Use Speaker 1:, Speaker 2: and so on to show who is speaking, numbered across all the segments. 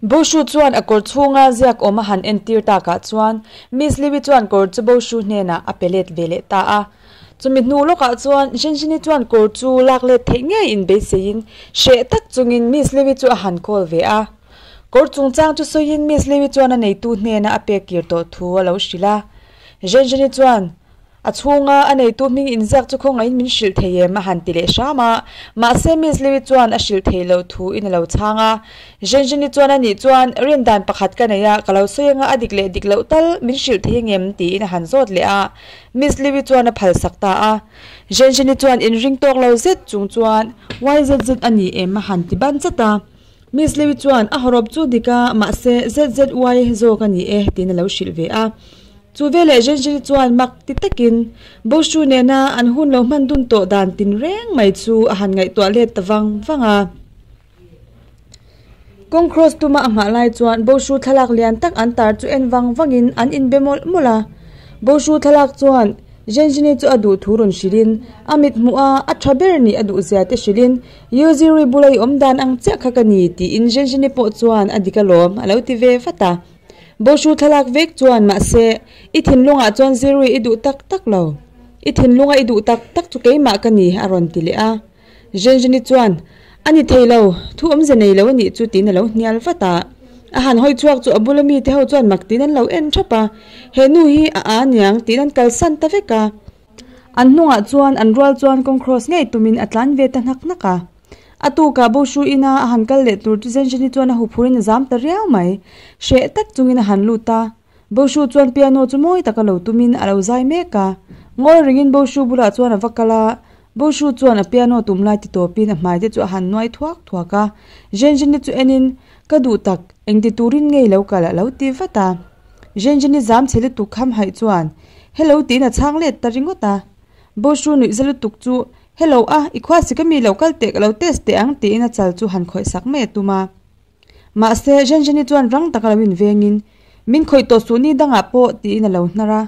Speaker 1: Boshu chuan a kawr chhunga ziak awm a han entir takah chuan Miss Liwi chuan kawr chu Boshu hnenah a pe let ve leh ta a. Chumi hnu lawkah chuan Zhenzhini chuan kawr chu lak let theih ngei inbeiseiin hreh tak chungin Miss Liwi chu a han call ve a. Kawr chungchang chu sawiin Miss Liwi chuan a neitu hnena a pek kir tawh thu a lo hrilh a. Zhenzhini chuan A chhunga a neitu hming inziak chu khawngaihin min hrilh thei em? a han ti leh hram a. Mahse Miss Liwi chuan a hrilh thei loh thu in a lo chhang a. Zhenzhini chuan a nih chuan rin dan pakhat ka nei a, ka lo sawi anga a dik leh dik loh tal min hrilh thei angem? tiin a han zawt leh a. Miss Liwi chuan a phalsak ta a. Zhenzhini chuan inring tawk lo zet chung chuan YZZ a ni em? a han ti ban chat a. Miss Liwi chuan a hawrawp chu dik a, mahse ZZY zawk a ni e tiin a lo hrilh ve a. Chu veleh Zhenzheni chuan mak ti takin Boshu nena an hun lo hman dun tawh dan tin reng mai chu a han ngaihtuah let ta vang vang a. Kawng cross tuma a nghah lai chuan Boshu thlalak lian tak an tar chu en vang vangin an inbe mawlh mawlh a. Boshu thlalak chuan Zhenzheni chu a duh thu rawn hrilhin a mit hmuh a, a tha ber nih a duh zia te hrilhin Yuziri bula i awm dan ang chiah kha ka ni tiin Zhenzheni pawh chuan a dik alawm a lo ti ve vat a. Boshu thlalak vek chuan mahse i thinlungah chuan Zirui i duh tak tak lo. I thinlunga i duh tak tak chu keimah ka ni a rawn ti leh a. Zhenzheni chuan A ni thei lo, thu awmze nei lo a nih chu tiin a lo hnial vat a. A han hawi chhuak chu a bula mite ho chuan mak tiin an lo en thap a, he nu hi a a niang tiin an kalsan ta vek a. An hnungah chuan an rual chuan kawng cross ngei tumin a tlan ve ta hnak hnak a. A tukah Boshu ina a han kal leh tur chu Zhenzheni chuan a huphurin a zam ta riau mai. Hreh tak chungin a han lut a. Boshu chuan piano chu mawi taka lo tumin a lo zai mek a. Ngawi ringin Boshu bulah chuan a va kal a. Boshu chuan a piano tum lai ti tawpin a hmai te chu a han nuai thuak thuak a. Zhenzheni chu enin, Ka duh tak, engti turin ngei lo kal a lo ti vat a. Zhenzheni zam chhe lutuk kham haih chuan, Hello tiin a chhang let ta ringawt a. Boshu nuih za lutuk chu Hello a, i khua sik ami lo kal teh ka lo test teh ang tiin a chal chu han khawih sak mai a tum a. Mahse, Zhenzheni chuan rang taka lo invengin, Min khawih tawh suh ni dangah pawh tiin a lo hnar a.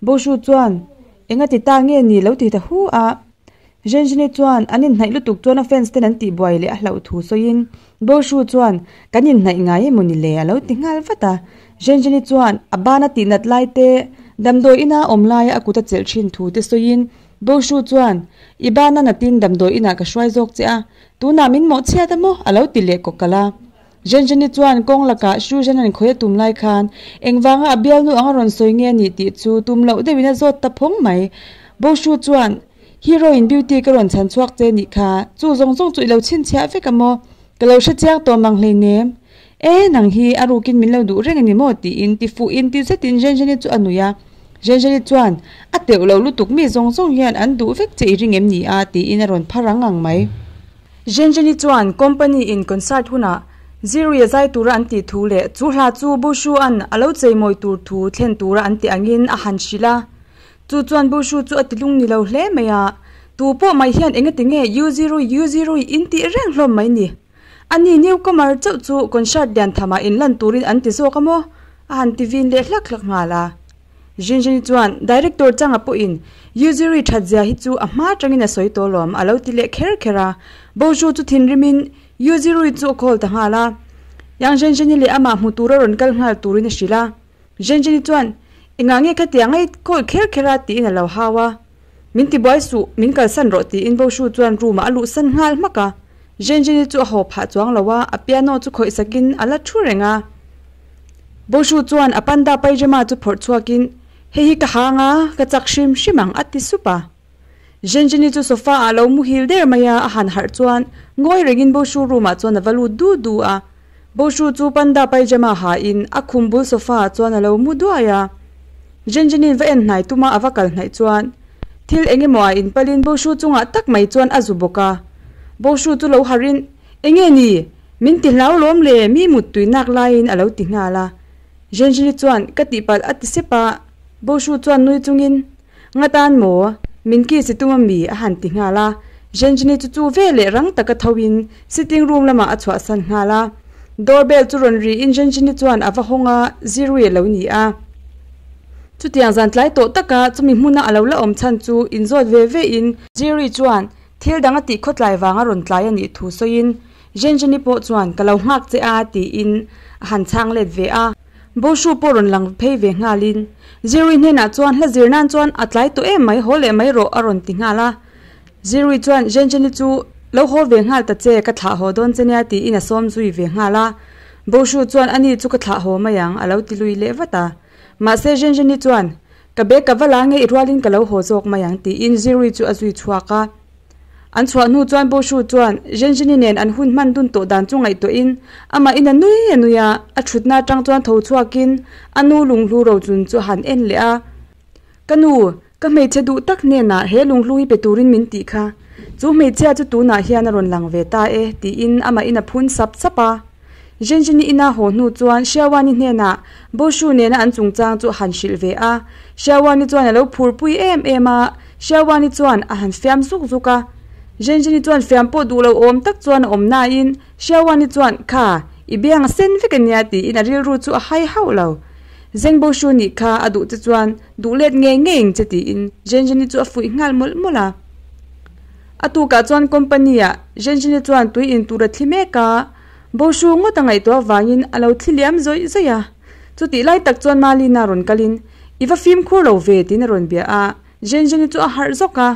Speaker 1: Boshu chuan, Enga ti ta nge ni lo ti ta hu a. Zhenzheni chuan an inhnaih lutuk chuan a fans ten an tihbuai leh a hlauh thu sawiin, Boshu chuan, Kan inhnaih ngai emaw ni le a lo ti nghal vat a. Zhenzheni chuan a bana tihnat lai te, damdawi ina awm laia a kut a chelh thin thu te sawiin, Boshu chuan, I bana natin damdawi inah ka hruai zawk che a, tunah min mawh chhiat a maw? a lo ti leh kawk kalh a. Zhenzheni chuan kawng lakah Shuzhen an khawi a tum lai khan engvanga a bialnu anga rawn sawi nge a nih tih chu tum loh deuhin a zawt ta phawng mai. Boshu chuan, Heroine Beauty ka rawn chhan chhuak che nih kha, chu zawng zawng chu i lo chhinchhiah vek a maw? Ka lo hre chiang tawh mang hleinem. E, nang hi a rukin min lo duh reng a ni maw? tiin ti fuhin ti zetin Zhenzheni chu a nui a. Zhenzheni chuan, A teuh lo lutuk mi zawng zawng hian an duh vek che i ring em ni a? tiin a rawn phar ang ang mai. Zhenzheni chuan company in concert hunah Zirui a zai tura an tih thu leh chu hla chu Bushu-a'n a lo cheimawi tur thu thlen tura an tih angin a han hrilh a. Chu chuan Bushu chu a ti lung ni lo hle mai a, Tu pawh mai hian engati nge U Zirui, U Zirui in tih reng hlawm mai ni? Ani newcomer chauh chu concert lian thamah inlan turin an ti zawk a maw? A han ti vin leh hlak hlak nghal a. Zhinzhini chuan director changa pawhin Yuziri that zia hi chu a hma atangin a sawi tawh lawm a lo ti leh kher kher a. Boju chu thinrimin Yuziri chu a call ta nghal a. Yang Zhenzheni leh amah hmu tura rawn kal nghal turin a hrilh a. Zhenzheni chuan Engah nge khatiang a i call kher kher a? tiin a lo hau a. Min ti buai suh, min kalsan rawh tiin Boshu chuan room ah a luhsan nghal hmak a. Zhenzheni chu a haw phah chuang lo a, a piano chu khawih sakin a la thu reng a. Boshu chuan a panda pyjama chu phawrh chhuakin, Hei hi ka hang a, ka chak hrim hrim ang a ti sup a. Zhenzheni chu sofa ah lo muhil der mai a, a han harh chuan ngawi rengin Boshu room ah chuan a va lut du du a. Boshu chu panda pyjama ha in a khum bul sofa ah chuan a lo mu duai a. Zhenzheni'n va en hnai tuma a va kal hnaih chuan thil eng emaw ah inpalin Boshu chungah tak mai chuan a zu bawk a. Boshu chu lo harhin, Enge ni? Min ti hlau lawm le, mi mut tui nak laiin a lo ti nghal a. Zhenzheni chuan, Ka tihpalh a ti sep a. Boshu chuan nui chungin, Nga tan maw? Min kiss i tum a mi? a han ti nghal a. Zhenzheni chu chu ve leh rang taka thoin sitting room lamah a chhuahsan nghal a. Door bell chu rawn riin Zhenzheni chuan a va hawng a, Zirui a lo ni a. Chutiang zan tlai tawh taka chumi hmuna a lo la awm chhan chu inzawt ve vein Zirui chuan thil dang a tih khawtlai vanga rawn tlai a nih thu sawiin. Zhenzheni pawh chuan ka lo nghak che a tiin a han chhang let ve a. Boshu pawh rawn lang phei ve nghalin Zirui hnenah chuan hla zir nan chuan a tlai tawh em mai haw leh mai rawh a rawn ti nghal a. Zirui chuan Zhenzheni chu lo haw ve nghal ta che ka thlah haw dawn che nia tiin a sawm zui ve nghal a. Boshu chuan ani chu ka thlah haw mai ang a lo ti lui leh vat a. Mahse Zhenzheni chuan Ka bag ka va la nge i rualin ka lo haw zawk mai ang tiin Zirui chu a zui chhuak a. An chhuah hnu chuan Boshu chuan Zhenzheni nen an hun hman dun tawh dan chu ngaihtuahin amah in a nui a nui a, a thutna atang chuan tho chhuakin a nu lunghlu rochun chu a han en leh a. Ka nu, ka hmeichhe duh tak hnenah he lunghlu hi pe turin min tih kha. Chu hmeichhia chu tunah hian a rawn lang ve ta e tiin amah in a phun sap sap a. Zhenzheni ina haw hnu chuan Xiaoani hnenah Boshu nena an chungchang chu a han hrilh ve a. Xiaoani chuan a lo phurpui em em a, Xiaoani chuan a han fiam zuk zuk a. Zhenzheni chuan fiam pawh duh lo awm tak chuan a awm nain Xiaoani chuan, Kha, i biang a sen vek ania tiin a rilru chu a hai hauh lo. Zeng Boshu nih kha a duh che chuan duh let ngei ngei ang che tiin Zhenzheni chu a fuih nghal mawlh mawlh a. A tukah chuan company-ah Zhenzheni chuan tui in tur a thli mek a. Boshu ngawt a ngaihtuah avangin a lo thli liam zawih zawih a. Chutih lai tak chuan Malina rawn kalin, I va fimkhur lo ve tiin a rawn bia a, Zhenzheni chu a harh zawk a.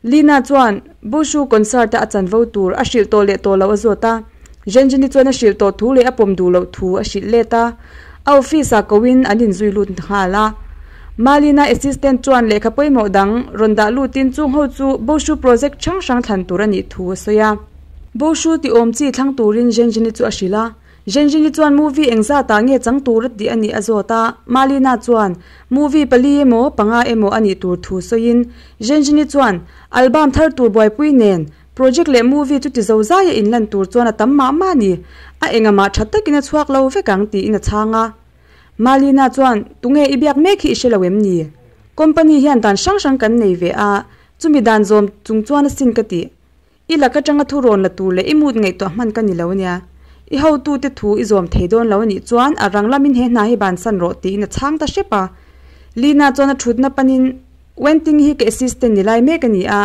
Speaker 1: Lina chuan Boshu concert-a a chanvo tur a hrilh tawh leh tawh loh a zawt a. Zhenzheni chuan a hrilh tawh thu leh a pawm duh loh thu a hrilh let a. A office-ah koin an inzui lut nghal a. Malina assistant chuan lehkha pawimawh dang rawn dah lutin chung ho chu Boshu project hrang hrang thlan tur a nih thu a sawi a. Boshu ti awm chi thlang turin Zhenzheni chu a hrilh a. Zhenzheni chuan movie engzatah nge chang tur a tih a nih a zawt a, Malina chuan movie pali emaw panga emaw a nih tur thu sawiin Zhenzheni chuan album thar tur buaipui nen project leh movie chu ti zo zaia inlan tur chuan a tam mah mah a ni, a engah mah tha takin a chhuak lo vek ang tiin a chhang a. Malina chuan tunge i biak mek hi i hre lo em ni? Company hian dan hrang hrang kan nei ve a, chumi dan zawm chung chuan a sin ka ti. I lak atanga thu rawn la tur leh i mood ngaihtuah hman ka ni lo ania. I hotute thu i zawm thei dawn lo anih chuan a rang lamin he hna hi bansan rawh tiin a chhang ta hrep a. Lina chuan a thutna panin Wenting hi ka assistant ni lai mek a ni a,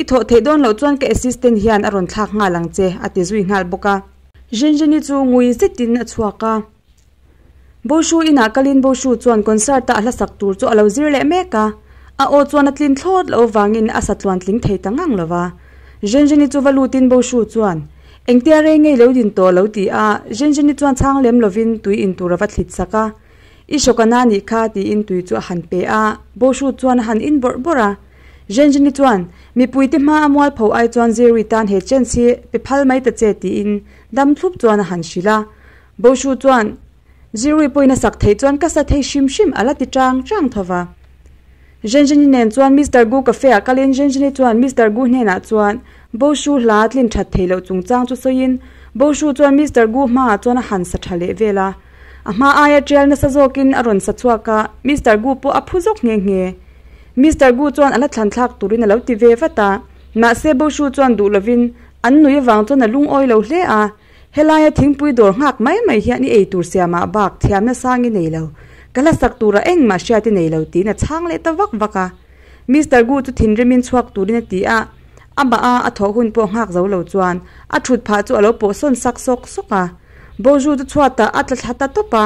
Speaker 1: i thawh theih dawn loh chuan ka assistant hian a rawn thlak nghal ang che a ti zui nghal bawk a. Zhenzheni chu ngui zetin a chhuak a. Boshu inah kalin Boshu chuan concert-a a hlasak tur chu a lo zir leh mek a, a aw chuan a tlin thlawt loh avangin a sa tluan tling thei ta ngang lo va. Zhenzheni chu va lutin Boshu chuan, Engtia rei ngei lo din tawh lo ti a, Zhenzheni chuan chhang lem lovin tui in tur a va thlit sak a. I hrawkana nih kha tiin tui chu a han pe a, Boshu chuan a han in bawrh bawrh a. Zhenzheni chuan, Mipuite hma a mualpho ai chuan Zirui tan he chance hi pe phal mai ta che tiin dam thlup chuan a han hrilh a. Boshu chuan, Zirui pawhin a sak theih chuan ka sa thei hrim hrim a la ti chang chang tho va. Zhenzheni nen chuan Mister Gu cafe ah kalin Zhenzheni chuan Mister Gu hnenah chuan Boshu hla tlin that thei loh chungchang chu sawiin Boshu chuan Mister Gu hmaah chuan a han sa tha leh vel a. A hma aia tial nasa zawkin a rawn sa chhuak a, Mister Gu pawh a phu zawk nghe nghe. Mister Gu chuan a la thlan thlak turin a lo ti ve vat a, mahse Boshu chuan duh lovin an nui avang chuan a lungawi lo hle a. Helaia thingpui dawr nghak mai mai hian i eitur siamah bak thiamna sang i nei lo, ka hla sak turah engmah hriat i nei lo tiin a chhang leh ta vak vak a. Mister Gu chu thinrimin chhuak turin a ti a, amah a a thawh hun pawh nghak zo lo chuan a thut phah chu a lo pawh sawn sak sawk sawk a. Boju chu chhuatah a tla thla ta tawp a,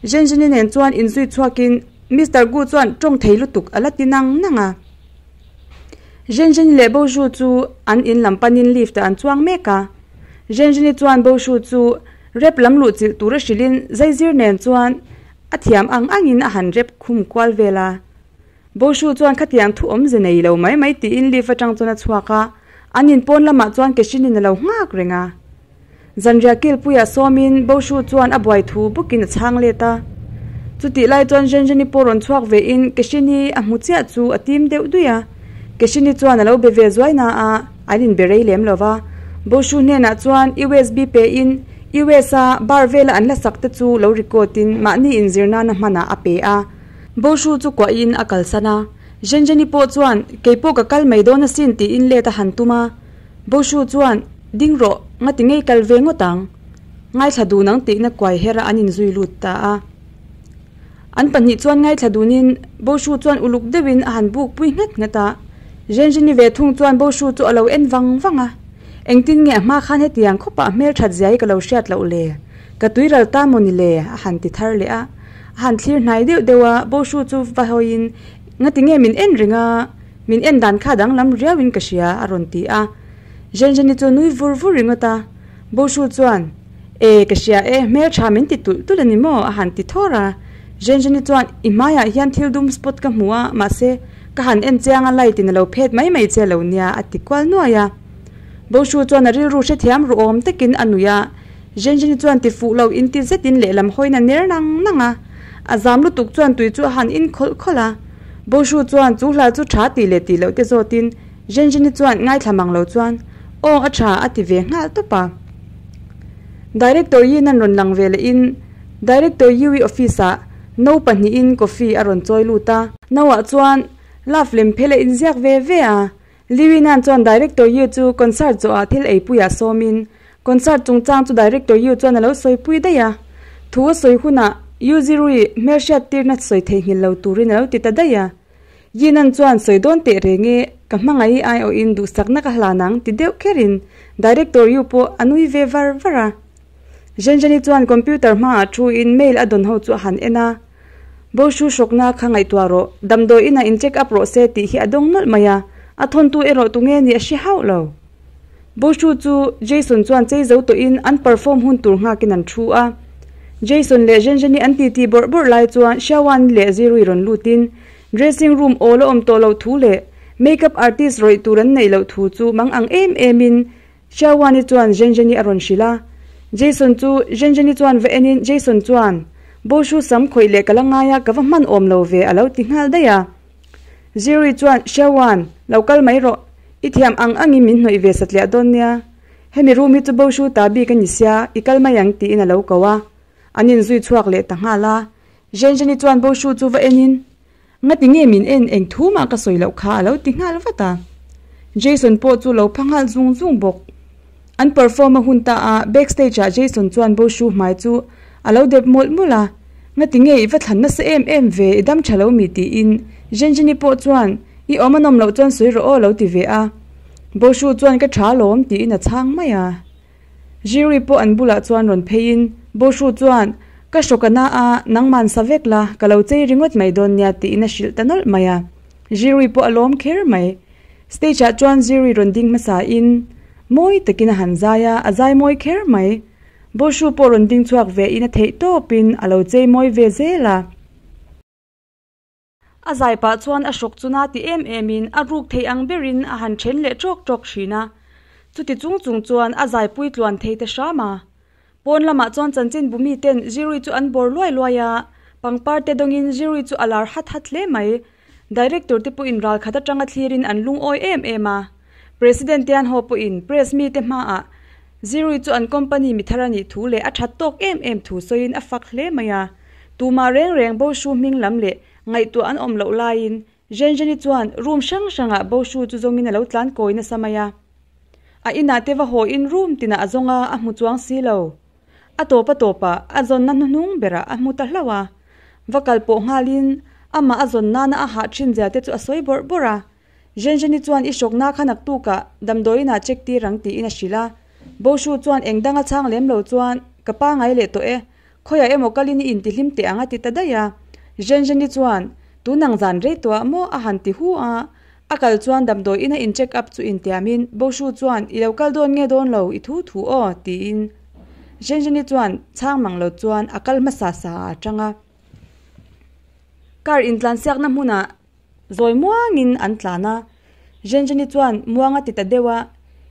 Speaker 1: Zhenzheni nen chuan inzui chhuakin Mister Gu chuan tawng thei lutuk a la ti nang nang a. Zhenzheni leh Boju chu an in lam panin lift ah an chuang mek a. Zhenzheni chuan Boju chu rep lam luh chilh tur a hrilhin zaizir nen chuan a thiam ang angin a han rep khum kual vel a. Boju chuan khatiang thu awmze nei lo mai mai tiin lift atang chuan a chhuak a, an in pawn lamah chuan Keshinin a lo nghak reng a. Zanriah kilpuiah sawmin Boshu chuan a buai thu bawkin a chhang let a. Chutih lai chuan Zhenzheni pawh rawn chhuak vein Keshini a hmu chiah chu a tim deuh duih a. Keshini chuan a lo be ve zuai na a, an inbe rei lem lo va. Boshu hnenah chuan USB pein US a bar vela an hlasak te chu lo record in mahni inzir nana hmanah a pe a. Boshu chu kuahin a kalsan a. Zhenzheni pawh chuan keipawh ka kal mai dawn asin tiin let a han tum a. Boshu chuan, Ding rawh, ngati ngei kal ve ngawt ang. Ngaithla dun ang tihna kuai her a an inzui lut ta a. An pahnih chuan ngaithla dunin Boshu chuan uluk deuhin a han buk pui nghat nghat a. Zhenzhini ve thung chuan Boshu chu a lo en vang vang a. Engtin nge a hma khan hetiang khawpah a hmelthat zia hi ka lo hriat loh le? Ka tuiral ta maw ni le? A han ti thar leh a. A han thlir hnai deuh deuh a, Boshu chu va hawiin, Ngati nge min en reng a? Min en dan kha danglam riauin ka hria, a rawn ti a. Zhenzheni chu nui vur vur ringawt a. Boshu chuan, E, ka hria e, hmeltha min ti tulh tulh a ni maw? a han ti thawr a. Zhenzheni chuan, I hmaiah hian thil dum spot ka hmu a, mahse, ka han en chiang a light in a lo phet mai mai che lo nia, a ti kual nuai a. Boshu chuan a rilru hrethiam ruhawm takin a nui a, Zhenzheni chuan ti fuh lo inti zetin lehlam hawiin a ner nang nang a. A zam lutuk chuan tui chu a han in khawlh khawlh a. Boshu chuan chu hla chu tha tih leh tih loh te zawtin Zhenzheni chuan ngaithla mang lo chuan, Aw a tha a ti ve nghal tawp a. Director Yin an rawn lang ve lehin Director Yui office ah no pahnihin coffee a rawn chawi lut a. No ah chuan love lem phel a inziak ve ve a. Liu Nan chuan Director Yu chu concert zawhah thil eipuiah sawmin concert chungchang chu Director Yu chuan a lo sawipui daih a. Thu a sawi hunah Yu Zirui hmelhriat tirna sawi theihnghilh lo turin a lo ti ta daih a. Yi Nan chuan sawi dawn teh reng e, ka hmangaih aiawhin duhsakna ka hlan ang ti deuh kherin Director Yu pawh a nui ve var var a. Zhenzheni chuan computer hmaah thuin mail a dawn ho chu a han en a. Boshu hrawkna kha ngaihtuah rawh, damdawi inah in check up rawh se tih hi a dawng nawlh mai a, a thawntu erawh tunge nih a hre hauh lo. Boshu chu Jason chuan chei zo tawhin an perform hun tur nghakin an thu a. Jason leh Zhenzheni an titi bawrh bawrh lai chuan Xiaowan leh Zirui rawn lutin dressing room awl a awm tawh loh thu leh makeup artist rawih tur an neih loh thu chu mang ang em emin Xiaowan-i chuan Zhenzheni a rawn hrilh a. Jason chu Zhenzheni chuan va enin Jason chuan, Boshu sam khawih leh ka la ngai a, ka va hman awm lo ve a lo ti nghal daih a. Zirui chuan, Xiaowan, lo kal mai rawh. I thiam ang angin min hnawih ve satliah dawn nia. Hemi room hi chu Boshu ta bik a ni sia, i kal mai ang tiin a lo ko a. An inzui chhuak leh ta nghal a. Zhenzheni chuan Boshu chu va enin, Ngati nge min en eng thu mah ka sawi loh kha a lo ti nghal vat a. Jason pawh chu lo pha nghal zung zung bawk. An perform a hun ta a, backstage ah Jason chuan Boshu hmai chu a lo dep mawlh mawlh a. Ngati nge i va thlan nasa em em ve, i dam tha lo mi tiin Zhenzheni pawh chuan i awm a nawm loh chuan sawi rawh aw lo ti ve a. Boshu chuan ka tha lawm tiin a chhang mai a. Ziri pawh an bulah chuan rawn pheiin Boshu chuan, Ka hrawk a na a, nangman sa vek la, ka lo chei ringawt mai dawn nia tiin a hrilh ta nawlh mai a. Ziri pawh a lawm kher mai. Stage ah chuan Ziri rawn ding hmasa in mawi takin a han zai a, a zai mawi kher mai. Boshu pawh rawn ding chhuak ve in a theih tawpin a lo chei mawi ve zel a. A zai pah chuan a hrawk chu na ti em em in a ruk thei ang berin a han then leh tawk tawk thin a. Chuti chung chung chuan a zaipui tluan thei ta hram a. Pawn lamah chuan chanchin bu mi ten Zirui chu an bawr luai luai a, pangpar te dawngin Zirui chu a lar hat hat hle mai. Director te pawhin ral khat atanga thlirin an lungawi em em a. President Tianho pawhin press mite hmaah Zirui chu an company mi thar a nih thu leh a that tawk em em thu sawiin a fak hle mai a. Tumah reng reng Boshu hming lam leh ngaihtuah an awm loh laiin Zhenzheni chuan room hrang hrangah Boshu chu zawngin a lo tlan kawi nasa mai a. A inah te va hawiin room tinah a zawng a, a hmu chuang si lo. A tawp a tawpah a zawnna hnuhnung berah a hmu ta hlauh a. Va kal pawh nghalin amah a zawn nana a hah thin zia te chu a sawi bawrh bawrh a. Zhenzheni chuan i hrawkna kha naktukah damdawiinah check tir ang tiin a hrilh a. Boshu chuan eng danga chhang lem lo chuan ka pangai leh tawh e, Khawiah emaw kalin i intihlim teh ang a ti ta daih a. Zhenzheni chuan, Tunang zan rei tawh ah maw a han ti hu a. A kal chuan damdawi ina in check up chu intiamin Boshu chuan, I lo kal dawn nge dawn lo, i thu thu aw, tiin Zhenzheni chuan chhang mang lo chuan a kal hmasa sa ah a tang a. Car intlansiakna hmunah Zawi muangin an tlan a, Zhenzheni chuan muang a ti ta deuh a,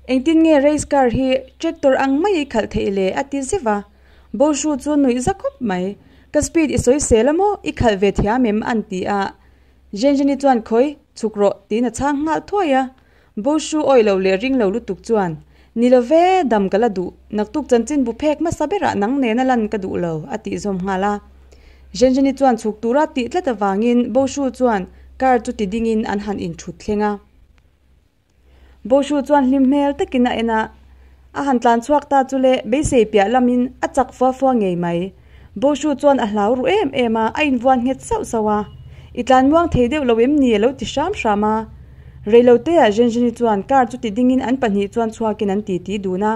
Speaker 1: Engtin nge race car hi tractor ang mai i khalh theih le? a ti zeuh a. Boshu chu nuih za khawp mai, Ka speed i sawi sel a maw? I khalh ve thiam em? an ti a. Zhenzheni chuan Khawi, chhuk rawh, tiin a chhang nghal thuai a. Boshu awih lo leh ring lo lutuk chuan, Ni lo ve, dam ka la duh, naktuk chanchin bu phek hmasa berah nang nena lan ka duh lo, a tih zawm nghal a. Zhenzheni chuan chhuk tura tih tlat avangin Boshu chuan car chu ti dingin an han inthut thleng a. Boshu chuan hlim hmel takin a en a, a han tlan chhuak ta chu le beisei piah lamin a chak fua fua ngei mai. Boshu chuan a hlau ru em em a, a invuan nghet sauh sauh a. I tlan muang thei deuh lo em ni a lo ti hram hram a. Reiloteah Zhenzheni chuan car chu ti dingin an pahnih chuan chhuakin an titi dun a.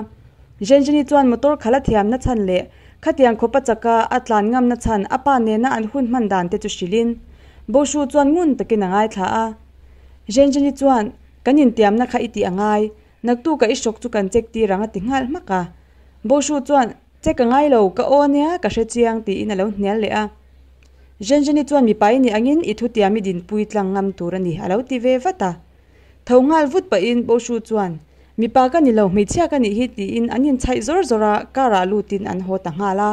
Speaker 1: Zhenzheni chuan motor khalh a thiamna chhan leh khatiang khawpa chaka a tlan ngamna chhan a pa nena an hun hman dan te chu hrilhin Boshu chuan ngun takin a ngaithla a. Zhenzheni chuan, Kan intiamna kha i tih a ngai, naktuka i hrawk chu kan check tir ang a ti nghal hmak a. Boshu chuan, Check a ngai lo, ka aw nia, ka hre chiang tiin a lo hnial leh a. Zhenzheni chuan mipa i nih angin i thutiam i dinpui tlang ngam tur a ni a lo ti ve vat a. Tho nghal vut pahin Boshu chuan, Mipa ka ni lo, hmeichhia ka nih hi tiin an inchhaih zawr zawr a, car ah lutin an haw ta nghal a.